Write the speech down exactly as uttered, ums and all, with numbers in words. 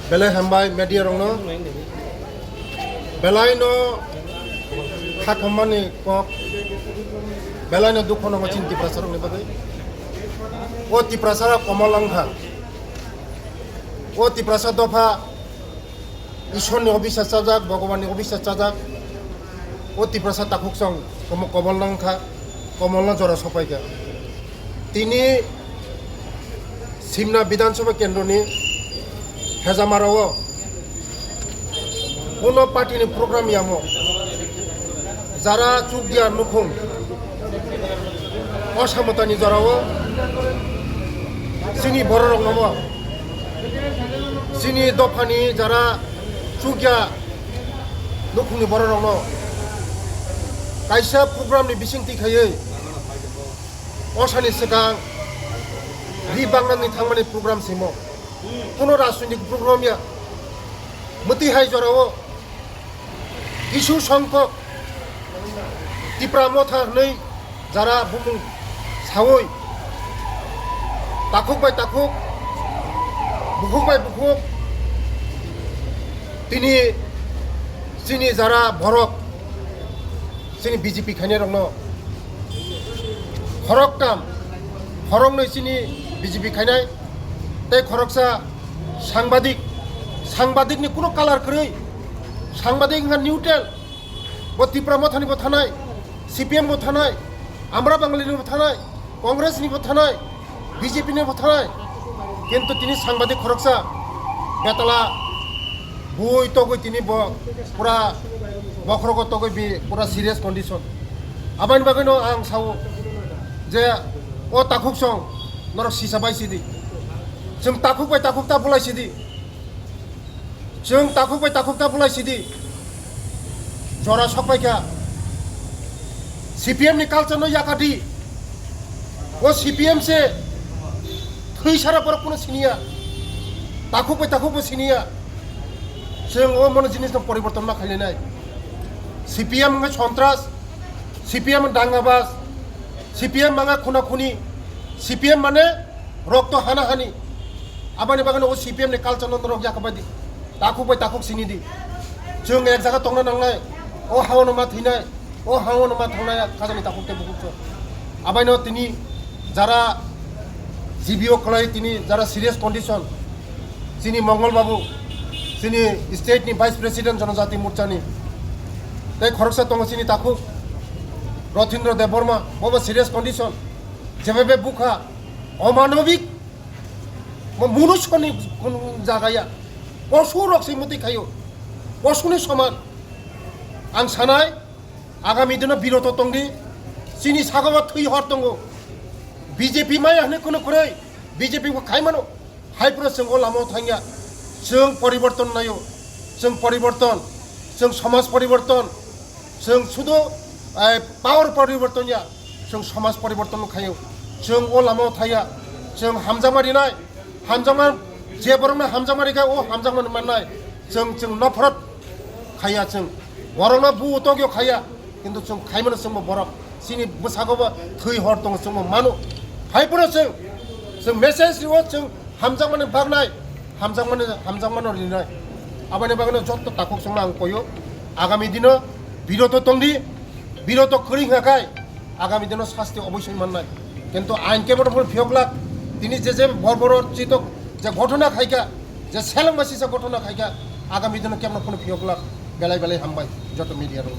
Belai hambai media rokno, belai no khakhomani kok, belai no dukho nango chini Tiprasa rokni bagwi. O Tiprasa rok komol wngkha, o Tiprasa dopha Ishwar ni obisas chajak, Bhagwan ni obisas chajak, o Tiprasa takhuk song komo-, komol wngkha, komol no jora sopaikha. Tini Simna Bidhan Sabha Kendroni Hejamarao kuno party ni program yamo jara chukya nukhung o samotani jorao chini bororokno bo chini dophani jara chukya nukhungni bororokno kaisa program ni bisingtwi khaiwi Osani swkang ri bangnani thangmani program simo. Kuno rajnitik program ya. Mwtwi hai jorao Kisu Songkok Tipra Motha hwnwi jara bumung sawi takhuk bai takhuk, bukhuk bai bukhuk tini chini jara borok chini B J P khainai rokno khoroktam, khoroknwi chini B J P khainai, tei khoroksa sangbadik, sangbadik ni kuno color kwrwi, sangbadik wngkha neutral, bo Tipra Mothani bo thanai, C P M bo thanai, Amra Bangali ni bo thanai, Congress ni bo thanai, B J P ni bo thanai, kintu tini sangbadik khoroksa betala bui togwi tini bo pura bokhorogo togwi bi pura serious condition. Aboni bagwino ang sao je o takhuk song norok sisa bai sidi. Chwng takhuk bai takhuk ta bulai sidi. Chwng takhuk bai takhuk ta bulai sidi. Jora sokpaikha. C P M ni culture no yakadi. O C P M se thwi sara borok kuno siniya. Takhuk bai takhuk bo siniya. Chwng o mono jinis no poriborton ma khailainai. C P M wngkha sontras, C P M dangabas, C P M manga khuna khuni, C P M mane rokto hana hani. Aboni bagwino o C P M ni culture no norok yakabadi. Takhuk bai takhuk sini di. Chwng ek jaga tongna nangnai. O hao no ma thwinai. O hao no ma thangnai khajani takhuk tei bukhuk chwng. Abaino tini jara G B O khlai tini jara serious condition. Chini Mongol Babu, chini state ni vice president Jonojati Morcha ni. Tei khoroksa tongo chini takhuk Rothindra Debbarma, bobo serious condition. Jebebe bukha, omanobik, mo-, munushoni kun jaga ya. Posu rok se muti khayo. Posuni soman. Ang sanai, agami dino biroto tongdi. Chini sagao thwi hor tongo. B J P maya hwnwi kuno kwrwi. B J P bo khai mano. Hai phano chwng o lamao thangya. Chwng poriborton naio. Chwng poriborton. Chwng somaj poriborton. Chwng sudo, eh, power poriborton ya. Chwng somaj poriborton no khaio. Chwng o lamao thaya. Chwng hamjakma rinai. Hamjakma, je borokno hamjakma rikha, o hamjakma mannai. Chwng, chwng nophrot khaya chwng. Borokno bu tokyo khaya. Kintu chwng khaimano chwngbo borok. Chini bwsago bo thwi hor tongo chwngbo mano. Hai phano chwng, chwng message rio chwng hamjakmani bagnai, hamjakmani, hamjakmano rinai. Aboni bagwino jotto takhuk chwngno ang koyo. Agami dino biroto tongdi, biroto kwrwi hwnkha khai, agami dino sasti oboisoi mannai. Kintu ain kebono phano phiyok glak, tini je je bor bor chitok je ghotona khaikha, je selengma sisa ghotona khaikha, agami dino kebono phano phiyok glak, belai belai hambai, joto media rok.